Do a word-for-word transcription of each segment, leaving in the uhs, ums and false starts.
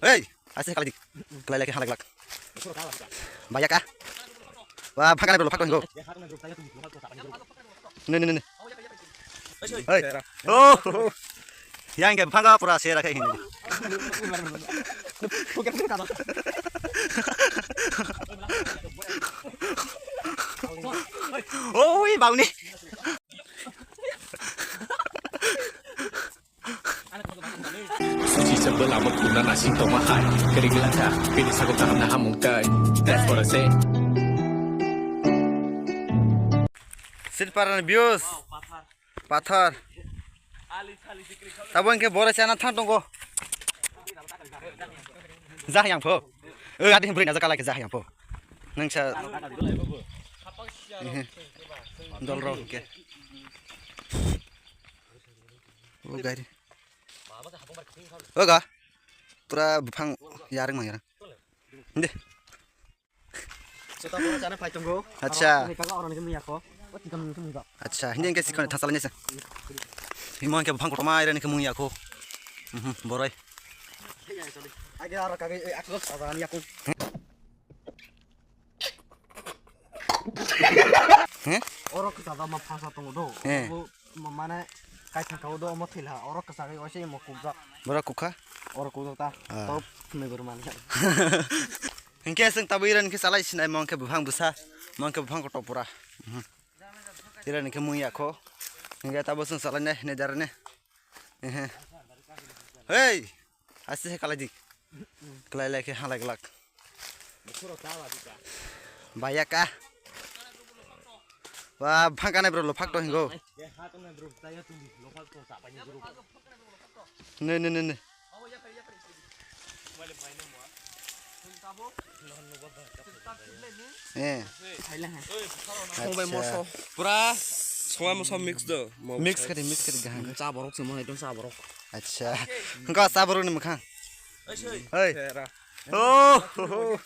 Hey, asih kali dik. Kelai lagi halak lak. Bayar kah? Wah, bhakane bro, phak hingo. Ne, ne, ne, ne. Hey. Oh. Yang ke phanga pura sera kai hingo. Oi, bang ni. Susi sebelamo kuna nasing toma hai. Kering laka, pini sago tanam na hamung tai. That's what I say. Sit para views. Pathar. Tabo hingke bore chana thang tongo. Jah yang pho. Eh, adi himbrui na jaka lai ke jah yang pho. Nang sa. Ehe. Dol rok hingke. O gari. O ga. Pura buphang yarang mang yarang. Inde. Sota bono chana phai tongo. Acha. Oro ni kaga oro ni miyako. O tikam ni miyako. Acha, hindi engke sikon thasa lanya sa. Himo engke buphang kotorma ira ni kemung yako. Mhm, borai. Age aro kage, eh, aklo sada ni yako. He? Oro kisa da ma phasa tongo do. He. Bo ma-, mane kaisa kao do omo thila. Oro kisa gai oise mo kukjak. Bora kukha? Oro kukjak ta. Ah. Top ni guru man. Hingke sing tabo ira ni kisa lai sinai mo hingke buphang busa. Mo hingke buphang kotor pura. Mhm. Ira ni kemung yako. Hingke tabo sing salai ne, ne dara ne. Ehe. Hey! Asih kalai dik. Kelai lai ke halai glak. Baya ka. Wah, phang kanai bro, lo phak to hingo. Ne, ne, ne, ne. Eh. Acha. Pura songai moso mix do. Mix kari, mix kari gahang. Cha borok se mo ekdom cha borok. Acha. Engka cha borok ni mukha. Oi. Oh, ho, ho.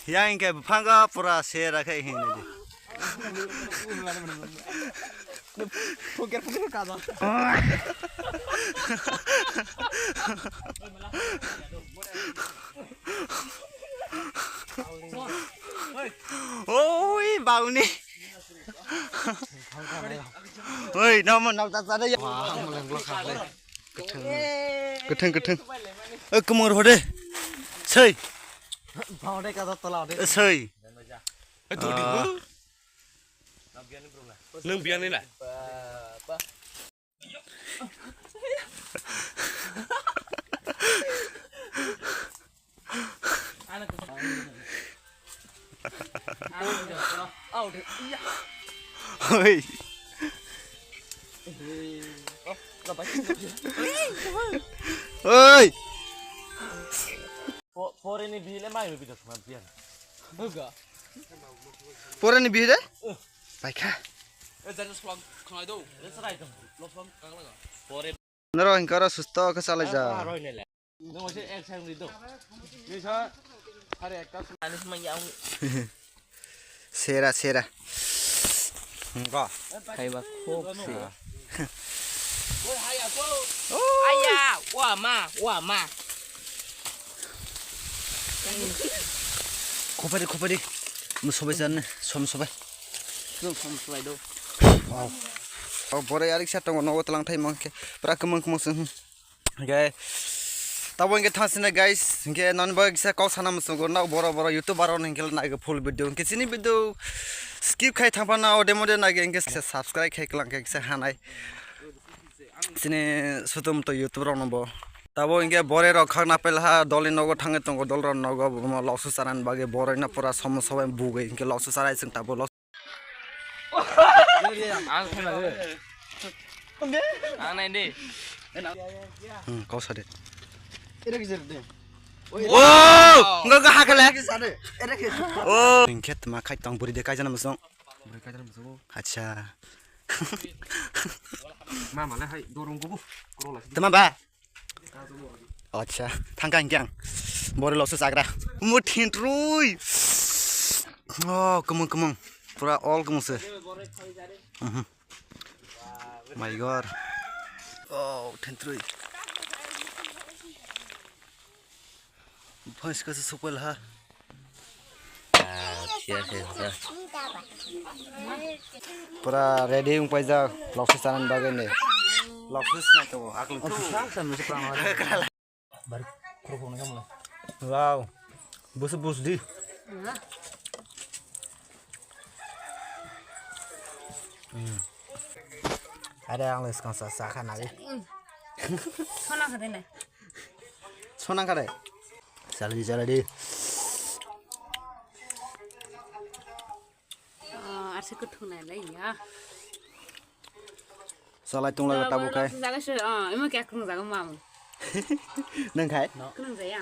Yang ke phanga pura sera khai hin. Poker poker ka ba. Oi, bauni. Oi, nama nak tak ada ya. Wah, meleng belak kali. Ketheng. Ketheng, ketheng. Eh, kemur hode. Sei. Bang hode ka tola hode. Eh, sei. Eh, tu di bu. Nang biang ni lah. Oi. Oi. Pore ni bihile mai bido suma biang. Buga. Pore ni bihile? Paikha. Eh, jadi sekolah kenai do. Let's ride. Lo sekolah kagak lah. Pore. Noro hingke oro susto khe salai ja. Nung waise ek sang di do. Ni sa hari ekta. Sera, sera. Hingke. Khaiba khok se. Aya, wa ma, wa ma. Khopari, khopari. Musobai jan, som sobai. Som sobai do. Wow. Oh, bore arik sa tongo nogo tlang thai mangke. Pura kemang kemang se. Hingke tabo hingke thangsina guys, hingke non bo kisa kok sana musungo na boro boro YouTuber rok hingke naigo full video, hingke chini video skip khai thangpa na ode mode naigo hingke kisa subscribe khai klang kisa hanai chini sutum to YouTube rok no bo. Tabo hingke bore rok khakna pelha dol ni nogo thangwi tongo, dol rok nogo bo loksu charan bagwi boroi no pura somo sobai bugwi hingke loksu charai chwng tabo lok. Ang khaina de. Ang nai de. Hmm, kau sade. Ere ki sade. Oh, enggak enggak hakale. Ere ki sade. Ere ki. Oh. Hingke tma khai tong buri de kaijana musong. Buri kaijana musong. Acha. Mama le hai dorong gubu. Kuro la. Tma ba. Acha, thangka hingke ang. Bore loksu chagra. Mo thintrui. Oh, kemung kemung. Pura all kemung se. Mhm. My God. Oh, thintrui. Bhais kasa supel ha. Pura ready wng paijak loksa chanani bagwi ni. Loksa sinai tongo akung. Wow. Bus bus di. Ada ang les kasa sakha nai. Sona khade nai. Sona khade. Saladi saladi. Arsi kuthung nai lai ya. Salai tong lai tabuk kai. Jaga se, ah, imo kya kung jaga mam. Nang khai? Kung jaya.